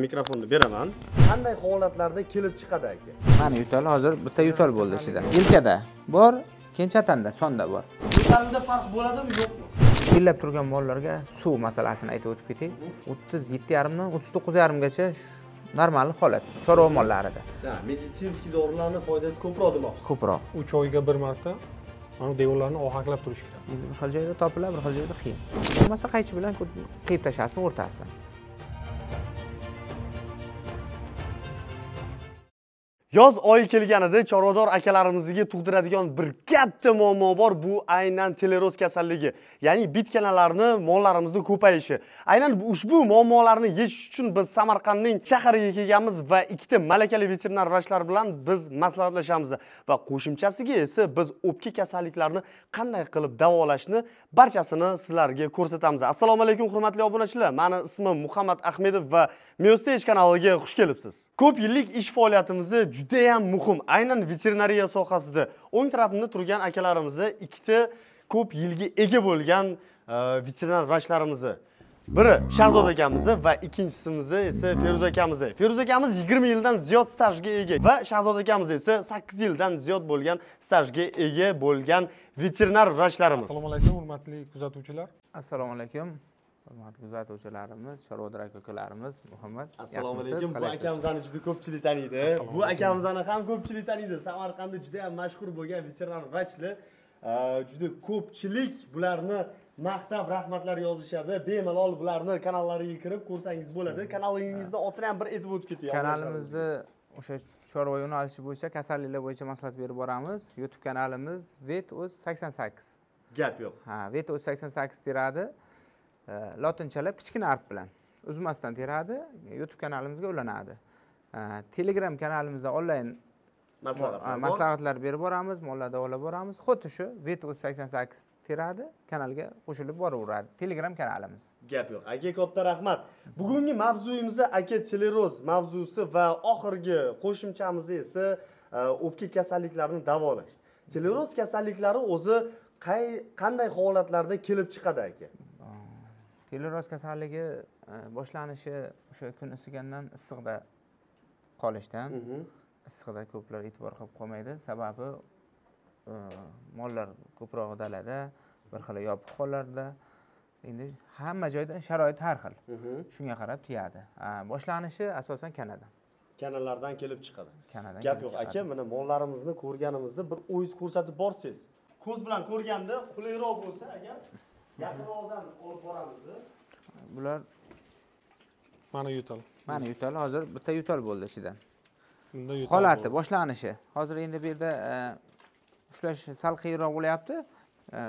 Mikrofonni beraman. Qanday holatlarda kelib chiqadi aka? Mana yo'tal hozir bitta yo'tal bo'ldi ichida. Yelkada bor, keyin chatanda, sonda bor. Yo'talda farq bo'ladimi, yo'qmi? Yillab turgan mollarga suv masalasini aytib o'tib ketay. 37,5 dan 39,5 gacha normal holat chorva mollarida. Ha, meditsinskiy dorilarning foydasi ko'proq demoqchisiz. Ko'proq. 3 oyga bir marta mana devorlarni ohaklab turish kerak. Bir xil joyda topiladi, bir xil joyda qiyin. Bo'lmasa qaychi bilan qiyib tashlasin o'rtasidan. Yoz oyi kelganida chorvador akalarimizga tug'diradigan bir katta muammo bor, bu aynan teleroz kasalligi, ya'ni bitkanalarni mollarimizni ko'payishi. Aynan ushbu muammolarni yechish uchun biz Samarqandning shahriga kelganmiz va ikkita malakali veterinar vrachlar bilan biz maslahatlashamiz va qo'shimchasiga esa biz o'pka kasalliklarini qanday qilib davolashni barchasini sizlarga ko'rsatamiz. Assalomu alaykum hurmatli obunachilar. Meni ismim Muhammad Ahmedov va Miostage kanaliga xush kelibsiz. Ko'p yillik ish faoliyatimizni juda ham muhim, aynan veterinariya sohasida o'ng tarafimda turgan akalarimizni ikkita ko'p yilga ega bo'lgan veterinar vrachlarimizni, biri Shahzod akamizni va ikkinchisimiz esa Feruz akamizni. Feruz akamiz 20 yildan ziyod stajga ega va Shahzod akamiz esa 8 yildan ziyod bo'lgan stajga ega bo'lgan veterinar vrachlarimiz. Assalomu alaykum hurmatli kuzatuvchilar. Assalomu alaykum hurmatli kuzatuvchilarimiz, chorvador akalarimiz, Muhammad. Assalomu alaykum. Bu akamizni juda ko'pchilik taniydi. Bu akamizni ham ko'pchilik taniydi. Samarqandda juda ham mashhur bo'lgan veterinar vrachlar, juda ko'pchilik bularni maqtab rahmatlar yozishadi. Bemalol bularni kanallariga kirib ko'rsangiz bo'ladi. Kanalingizni otini ham bir aytib o'tib keting. Kanalimizda o'sha chorva yo'nalishi bo'yicha kasalliklar bo'yicha maslahat berib boramiz. YouTube kanalimiz Vet.uz88. Gap yo'q. Ha, Vet.uz88 teradi. Lotinchalab kichkina harf bilan uzmasdan teradi, YouTube kanalimizga ulanadi. Telegram kanalimizda onlayn maslahatlar berib boramiz, mollar davolab boramiz. Xuddi shu Vet.uz88 teradi, kanalga qo'shilib boraveradi. Telegram kanalimiz. Gap yo'q. Aka katta rahmat. Bugungi mavzuyimiz aka teleroz mavzusi va oxirgi qo'shimchamiz esa o'pka kasalliklarini davolash. Teleroz kasalliklari o'zi qanday holatlarda kelib chiqadi aka? Teleroz kasalligi boshlanishi o'sha kun isigandan issiqda qolishdan. Issiqda ko'plar e'tibor qilib qolmaydi. Sababi mollar ko'proq dalada, bir xil yopiq hollarda. Endi hamma joyda sharoit har xil. Shunga qarab tiyadi. Boshlanishi asosan kanadan. Kanalardan kelib chiqadi. Kanadan. Gap yo'q aka, mana mollarimizni ko'rganimizda bir o'z ko'rsatib borsangiz, ko'z bilan ko'rganda qulayroq bo'lsa agar yaqinroqdan olib boramiz. Bular mana yo'tal. Mana yo'tal hozir bitta yo'tal bo'ldi ichidan. Holati boshlanishi. Hozir endi bu yerda ushlash sal qiyinroq bo'lyapti.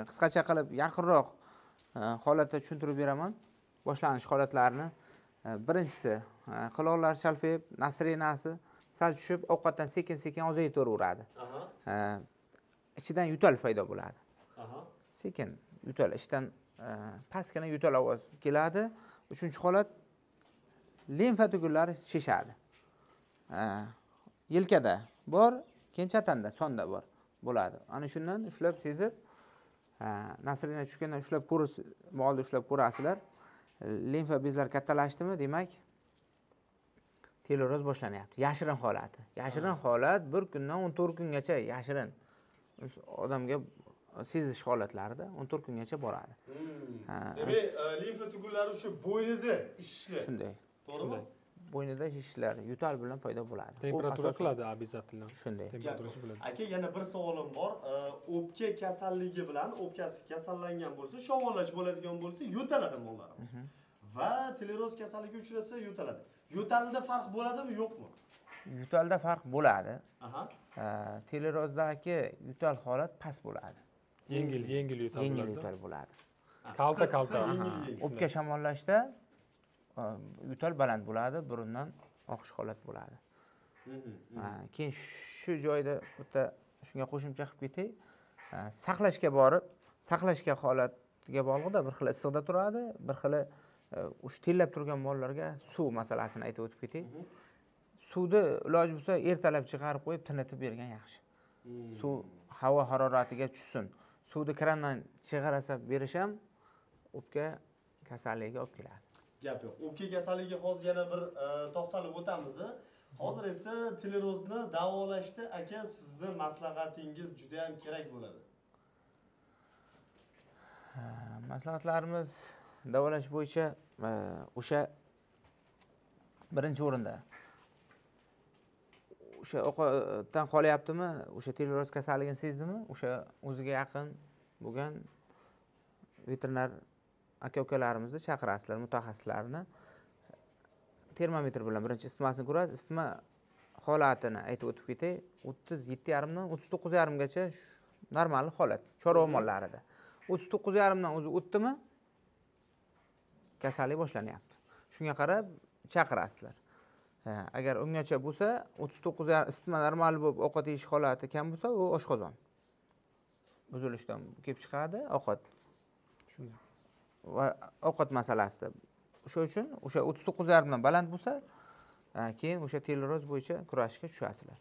Qisqacha qilib yaqinroq holatda tushuntirib beraman. Boshlanish holatlarini. Birinchisi, quloqlar shalpayib, nasrenasi sal tushib, ovqatdan sekin-sekin ozayib turaveradi. Ichidan yo'tal paydo bo'ladi. Sekin yo'tal, ichdan pastgina yo'tal ovoz keladi. Uchinchi holat, limfa tugunlari shishadi. Yelkada bor, keyin chatanda, sonda bor bo'ladi. Ana shundan ushlab sezib, nasrina tushgandan ushlab ko'rish, molni ushlab ko'rasizlar. Limfa bezlar kattalashdimi, demak teleroz boshlanyapti. Yashirin holati. Yashirin holat bir kundan 14 kungacha yashirin. Odamga sezish holatlarida 14 kungacha boradi. Demak, limfa tugunlari shu bo'ynida shishlar. Shunday. To'g'rimi? Bo'ynida shishlar yo'tal bilan paydo bo'ladi. Temperatura qiladi обязательно. Shunday. Temperaturasi bo'ladi. Aka, yana bir savolim bor. O'pka kasalligi bilan o'pkasi kasallangan bo'lsa, shamollash bo'ladigan bo'lsa, yo'taladi mollarimiz. Va teleroz kasalligi uchrasa yo'taladi. Yo'talda farq bo'ladimi, yo'qmi? Yo'talda farq bo'ladi. Telerozdagi yo'tal holat past bo'ladi. Yengil yo'tal bo'ladi. Yengil yo'tal bo'ladi. Kalta-kalta. O'pka shamollashda yo'tal baland bo'ladi, burundan oqish holat bo'ladi. Keyin shu joyda bitta shunga qo'shimcha qilib ketay. Saqlashga borib, saqlashga holatga bog'liqda bir xil issiqda turadi, bir xil o'sha tellab turgan mollarga suv masalasini aytib o'tib ketay. Suvni iloji bo'lsa ertalab chiqarib qo'yib tinitib bergan yaxshi. Suv havo haroratiga tushsin. Suvni krandan chiqarasa berish ham o'pka kasalligiga olib keladi. Gap yo'q. O'pka kasalligi hozir yana bir to'xtalib o'tamiz. Hozir esa telerozni davolashda aka sizni maslahatingiz juda ham kerak bo'ladi. Maslahatlarimiz davolash bo'yicha o'sha birinchi o'rinda o'sha ovqatdan qolyaptimi, o'sha teleroz kasalligini sezdimi, o'sha o'ziga yaqin bo'lgan veterinar aka-ukalarimizni chaqirasizlar, mutaxassislarni. Termometr bilan birinchi isitmasini ko'rasiz. Isitma holatini aytib o'tib ketay, 37,5 dan 39,5 gacha normal holat chorva mollarida. 39,5 dan o'zi o'tdimi, kasallik boshlanyapti. Shunga qarab chaqirasizlar. Agar ungacha bo'lsa, 39,5 isitma normal bo'lib ovqat yeyish holati kam bo'lsa, u oshqozon buzilishdan kelib chiqadi, ovqat. Shunday. Va ovqat masalasida. O'sha uchun o'sha 39,5 dan baland bo'lsa, keyin o'sha teleroz bo'yicha kurashga tushasizlar.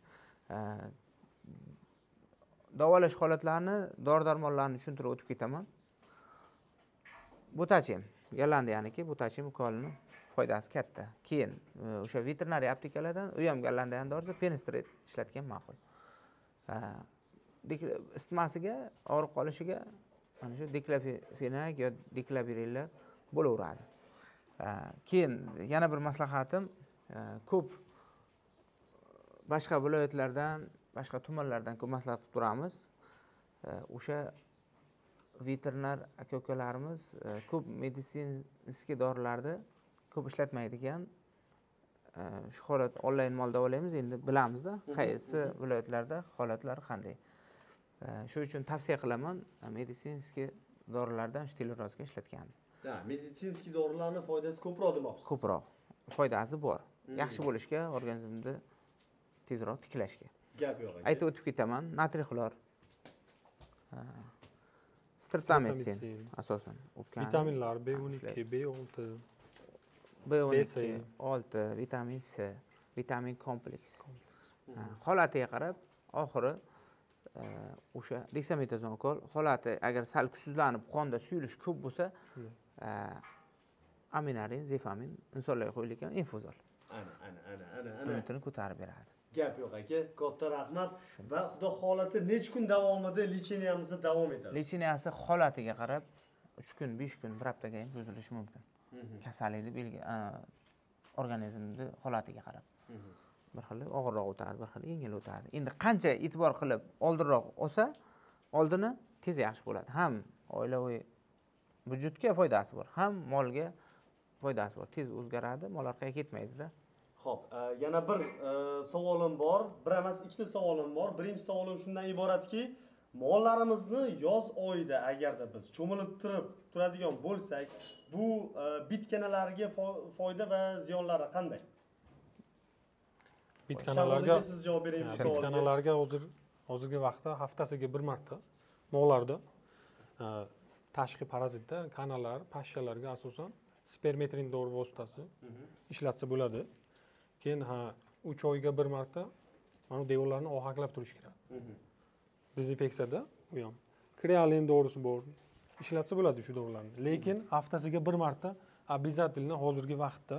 Davolash holatlarini, dori-darmonlarni tushuntirib o'tib ketaman. Butachim, Gollandiyaniki, butachim ukolini foydasi katta. Keyin o'sha veterinariya aptekalardan, u ham Gollandiyaning dorisi, penistret ishlatgan ma'qul. Isitmasiga, og'riq qolishiga mana shu diklofenak yo diklabirillar bo'laveradi. Keyin yana bir maslahatim, ko'p boshqa viloyatlardan, boshqa tumanlardan ko'p maslahat qilib turamiz. O'sha veterinar aka-ukalarimiz ko'p meditsinskiy dorilarni ko'p ishlatmaydigan. Shu holat onlayn mol davolaymiz, endi bilamizda qaysi viloyatlarda holatlar qanday. Shu uchun tavsiya qilaman meditsinskiy dorilardan shu telerozga ishlatgan. Ha, meditsinskiy dorilarning foydasi ko'proq demoqchisiz. Ko'proq foydasi bor. Yaxshi bo'lishga, organizmni tezroq tiklashga. Gap yo'q aka. Aytib o'tib ketaman, natriy xlor, streptomitsin asosan o'pkani. Vitaminlar B12, B6, B12, 6, vitamin C, vitamin kompleks. Holatiga qarab oxiri o'sha deksametazon ukol holati agar sal kuchsizlanib qonda suyulish ko'p bo'lsa, aminarin, zefamin insonlarga qo'yilgan infuzol. Ana, ana, ana, ana, ana. Immunitetni ko'tarib beradi. Gap yo'q aka, katta rahmat va Xudo xolasa necha kun davomida lecheniyamiz davom etadi? Lecheniyasi holatiga qarab 3 kun, 5 kun, bir haftaga ham cho'zilishi mumkin. Kasallikni belgi organizmni holatiga qarab. Bir xil og'irroq o'tadi, bir xil yengil o'tadi. Endi qancha e'tibor qilib oldinroq olsa, oldini tez yaxshi bo'ladi. Ham oilaviy byudjetga foydasi bor, ham molga foydasi bor. Tez o'zgaradi, mol orqaga ketmaydi-da. Xo'p, yana bir savolim bor. Bir emas, ikkita savolim bor. Birinchi savolim shundan iboratki, mollarimizni yoz oyida agarda biz cho'milib turadigan bo'lsak, bu bitkanalarga foyda va ziyonlari qanday? Bitkanalarga siz javob bering bu savolga. Bitkanalarga hozirgi vaqtda haftasiga bir marta mollarda tashqi parazitda kanalar, pashshalarga asosan spermetrin dori vositasi ishlatsa bo'ladi. Keyin 3 oyga bir marta mana bu devorlarni ohaklab turish kerak. Dezinfeksiyada u ham. Krealin dorisi bor. Ishlatsa bo'ladi shu dorilarni. Lekin haftasiga bir marta обязательно hozirgi vaqtda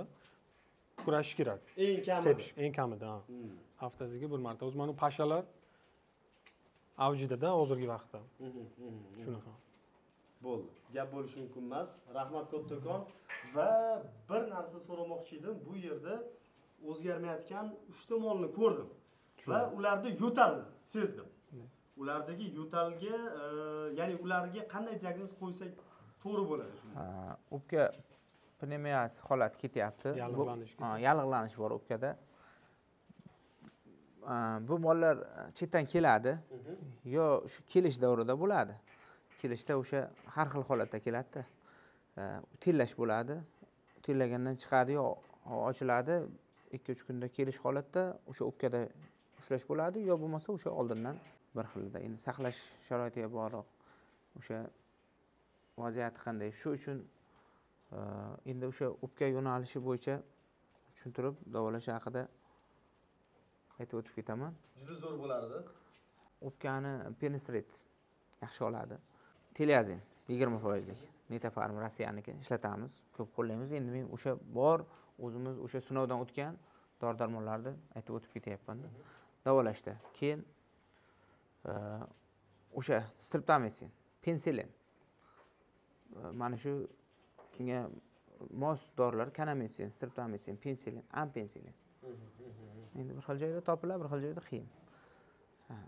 kurashish kerak. Eng kamida. Sepish, eng kamida. Haftasiga bir marta. O'zi mana bu pashalar avjida-da hozirgi vaqtda. Shunaqa. Bo'ldi. Gap bo'lishi mumkin emas. Rahmat kattakon. Va bir narsa so'ramoqchi edim. Bu yerda o'zgarmayotgan 3 ta molni ko'rdim va ularda yo'tal sezdim. Ulardagi yo'talga, ya'ni ularga qanday diagnoz qo'ysak to'g'ri bo'ladi shunda? O'pka pnevmoniyasi holati ketyapti. Yallig'lanish. Yallig'lanish bor o'pkada. Bu mollar chetdan keladi. Yo shu kelish davrida bo'ladi. Kelishda o'sha har xil holatda keladi-da. Tellash bo'ladi. Tellagandan chiqadi yo ochiladi. 2-3 kunda kelish holatda o'sha o'pkada ushlash bo'ladi, yo bo'lmasa o'sha oldindan bir xilda. Endi saqlash sharoitiga bog'liq. O'sha vaziyati qanday. Shu uchun endi o'sha o'pka yo'nalishi bo'yicha tushuntirib davolash haqida aytib o'tib ketaman. Juda zo'r bo'lardi. O'pkani penistret yaxshi oladi. Teliazin 20%lik. Netafarm Rossiyaniki ishlatamiz, ko'p qo'llaymiz. Endi men o'sha bor o'zimiz o'sha sinovdan o'tgan dori-darmonlarni aytib o'tib ketyapman-da. Davolashda. Keyin o'sha streptomitsin, pensilin. Mana shu unga mos dorilar kanamitsin, streptomitsin, pensilin, ampensilin. Endi bir xil joyda topiladi, bir xil joyda qiyin.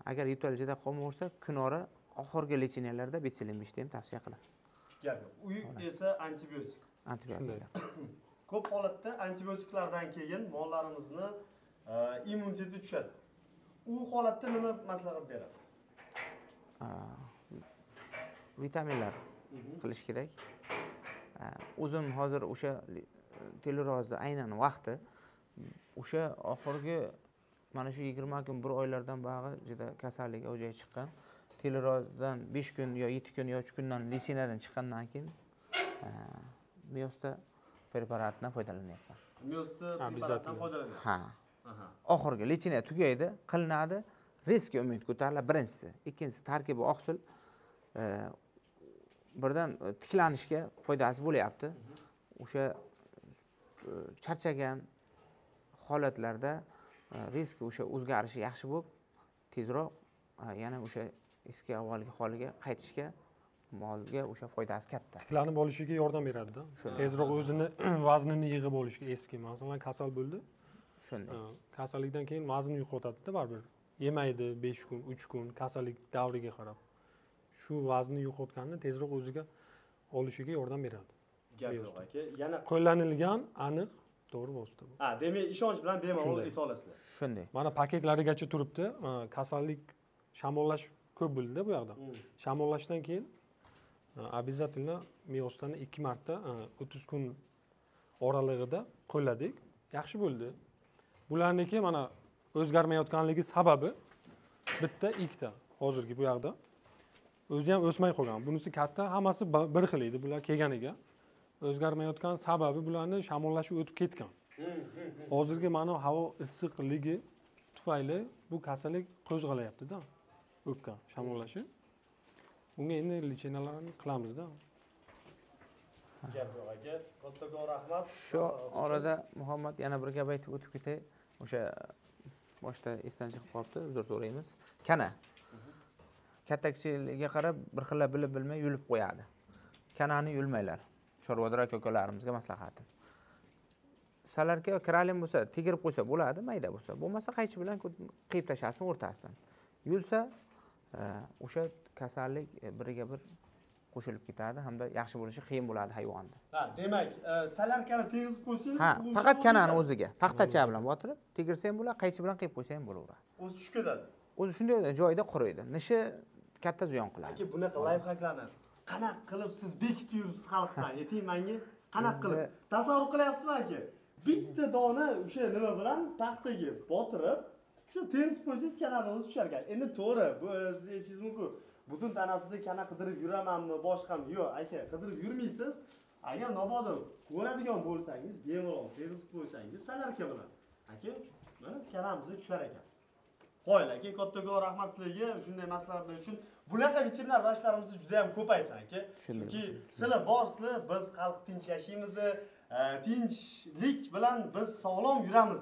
Agar yo'tal juda qolmaversa, kunora oxirgi lecheniyalarda betsilin 5 ham tavsiya qilaman. Gap yo'q. U esa antibiotik. Antibiotiklar. Ko'p holatda antibiotiklardan keyin mollarimizni immuniteti tushadi. U holatda nima maslahat berasiz? Vitaminlar qilish kerak. O'zim hozir o'sha telerozda aynan vaqti o'sha oxirgi mana shu 20 kun bir oylardan bog'i juda kasallik avjiga chiqqan. Telerozdan 5 kun yo 7 kun yo 3 kundan lecheniyadan chiqqandan keyin Miosta preparatidan foydalanyapman. Miosta preparatidan foydalanyapsiz. Ha. Oxirgi lecheniya tugaydi, qilinadi, risk umid ko'tariladi birinchisi. Ikkinchisi tarkibi oqsil birdan tiklanishga foydasi bo'lyapti. O'sha charchagan holatlarda risk o'sha o'zgarishi yaxshi bo'lib, tezroq yana o'sha eski avvalgi holiga qaytishga molga o'sha foydasi katta. Tiklanib olishiga yordam beradi-da. Tezroq o'zini vaznini yig'ib olishga eski, masalan, kasal bo'ldi. Shunday. Kasallikdan keyin vaznini yo'qotadi-da baribir. Yemaydi 5 kun, 3 kun kasallik davriga qarab. Shu vaznni yo'qotganini tezroq o'ziga olishiga yordam beradi. Gap yo'q aka. Yana qo'llanilgan aniq to'g'ri vosita bu. Ha, demak ishonch bilan bemalol ayta olasizlar. Shunday. Mana paketlarigacha turibdi. Kasallik shamollash ko'p bo'ldi-da bu yoqda. Shamollashdan keyin обязательно Miostani 2 marta 30 kun oralig'ida qo'lladik. Yaxshi bo'ldi. Bularniki mana o'zgarmayotganligi sababi bitta, ikkita hozirgi bu yoqda. O'zi ham o'smay qolgan. Bunisi katta, hammasi bir xil edi bular kelganiga. O'zgarmayotgan sababi bularni shamollashi o'tib ketgan. Hozirgi mana havo issiqligi tufayli bu kasallik qo'zg'alayapti-da. O'pka shamollashi. Bunga endi lecheniyalarni qilamiz-da. Gap yo'q aka. Kattakon rahmat. Shu orada Muhammad yana bir gap aytib o'tib ketay. O'sha boshda esdan chiqib qolibdi, uzr so'raymiz. Kana. Katta kichikligiga qarab bir xil bilib bilmay yulib qo'yadi. Kanani yulmanglar. Chorvador aka-ukalarimizga maslahatim. Salarka kiralin bo'lsa, tegirib qo'ysa bo'ladi, mayda bo'lsa. Bo'lmasa qaychi bilan qiyib tashlasin o'rtasidan. Yulsa o'sha kasallik biriga bir qo'shilib ketadi hamda yaxshi bo'lishi qiyin bo'ladi hayvonda. Ha, demak, salarkani tegizib qo'ysangiz, ha, faqat kanani o'ziga paxtacha bilan botirib, tegirsa ham bo'ladi, qaychi bilan qiyib qo'ysa ham bo'laveradi. O'zi tushib ketadi. O'zi shunday joyida quriydi. Nishi katta ziyon qiladi. Aka, bunaqa layfhaklarni qanaqa qilib siz bekitib yuribsiz xalqdan? Ayting menga, qanaqa qilib? Tasavvur qilyapsizmi aka? Bitta dona o'sha nima bilan paxtaga botirib, shu tegizib qo'ysangiz kanani o'zi tushar ekan. Endi to'g'ri, bu siz aytishingiz mumkin. Butun tanasida kana qidirib yuramanmi, boshqami? Yo'q, aka, qidirib yurmaysiz. Agar mabodo ko'radigan bo'lsangiz, bemalol tegizib qo'ysangiz salarka bilan. Aka, mana kanamiz tushar ekan. Qo'yil aka, kattakon rahmat sizlarga shunday maslahatlar uchun. Bunaqa veterinar vrachlarimiz juda ham ko'paysin aka. Chunki sizlar borsizlar, biz xalq tinch yashaymiz, tinchlik bilan biz sog'lom yuramiz.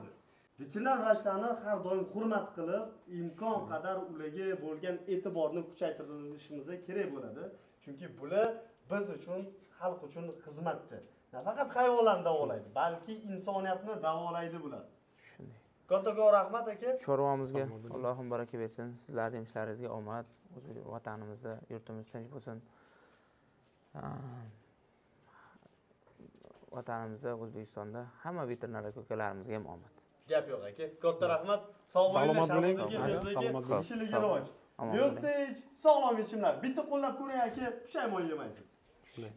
Veterinar vrachlarni har doim hurmat qilib, imkon qadar ularga bo'lgan e'tiborni kuchaytirishimiz kerak bo'ladi. Chunki bular biz uchun, xalq uchun xizmatda. Nafaqat hayvonlarni davolaydi, balki insoniyatni davolaydi bular. Shunday. Kattakon rahmat aka. Chorvamizga Allohim baraka bersin. Sizlarning ishlaringizga omad, o'z vatanimizda, yurtimiz tinch bo'lsin. Vatanimizda, O'zbekistonda hamma veterinar aka-ukalarimizga ham omad. Gap yo'q aka. Katta rahmat. Sog' bo'linglar, salomat bo'ling. Ishingizga rivoj. Yostage sog'lom yechimlar. Bitta qo'llab ko'ring aka, pushaymon yemaysiz. Shunday.